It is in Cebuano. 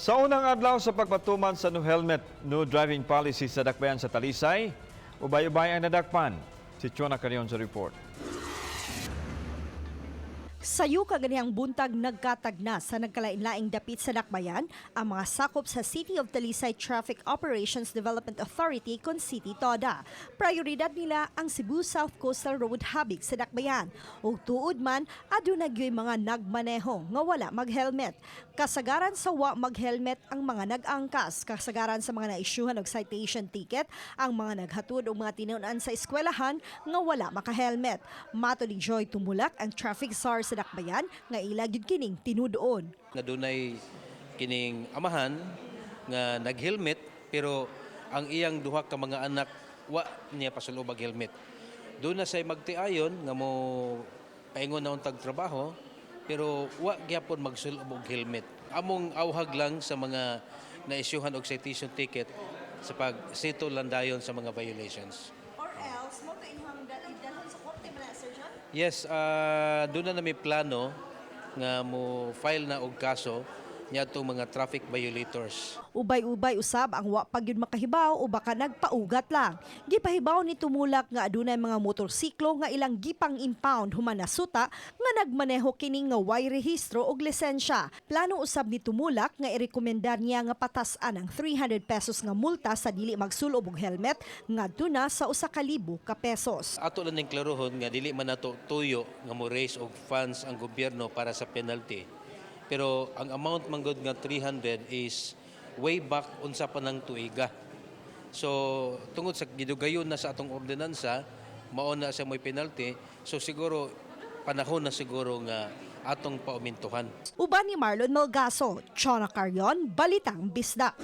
Sa unang adlaw sa pagpatuman sa no helmet, no driving policy sa dakbayan sa Talisay, ubay-ubay ang nadakpan. Si Chona Carion sa report. Sayo kaganihang buntag, nagkatagna sa nagkalain-laing dapit sa dakbayan ang mga sakop sa City of Talisay Traffic Operations Development Authority kon City TODA. Prioridad nila ang Cebu South Coastal Road habig sa dakbayan. Ug tuod man, aduna gyoy mga nagmaneho nga wala mag-helmet. Kasagaran sa wa mag-helmet ang mga nag-angkas, kasagaran sa mga naisyuhan og citation ticket ang mga naghatod og mga tinunan sa eskwelahan nga wala maka-helmet. Mato ni Joy Tumulak, ang traffic czar sa dakbayan, nga ila gyud kining tinudoon. Nga dunay kining amahan nga nag-helmet pero ang iyang duha ka mga anak wa niya pasulob og helmet. Doon na say magtiayon nga mo paingon na untag trabaho pero wa gyapon magsulob og helmet. Among awhag lang sa mga naisyuhan og citation ticket sa pag-settle lang dayon sa mga violations. Or else, mao to inyong dalhon sa korte man, Sir John? Yes, doon na may plano nga mo file na og kaso niadtong mga traffic violators. Ubay-ubay usab ang wa pa gyud makahibaw o baka nagpaugat lang. Gipahibaw ni Tumulak nga adunay mga motorsiklo nga ilang gipang impound human nasuta nga nagmaneho kini nga way rehistro og lisensya. Plano usab ni Tumulak nga irekomendar niya nga patas-an ang 300 pesos nga multa sa dili magsulob og helmet ngadto na sa 1,000 ka pesos. Ato lang ning klarohon nga dili man nato tuyo nga mo raise og funds ang gobyerno para sa penalty. Pero ang amount man gud nga 300 is way back unsa pa nang tuiga. So tungod sa gidugayon na sa atong ordinansa, mao na sa mo'y penalty. So siguro panahon na siguro nga atong paumintuhan. Uban ni Marlon Malgaso, Chona Carion, Balitang Bisdak.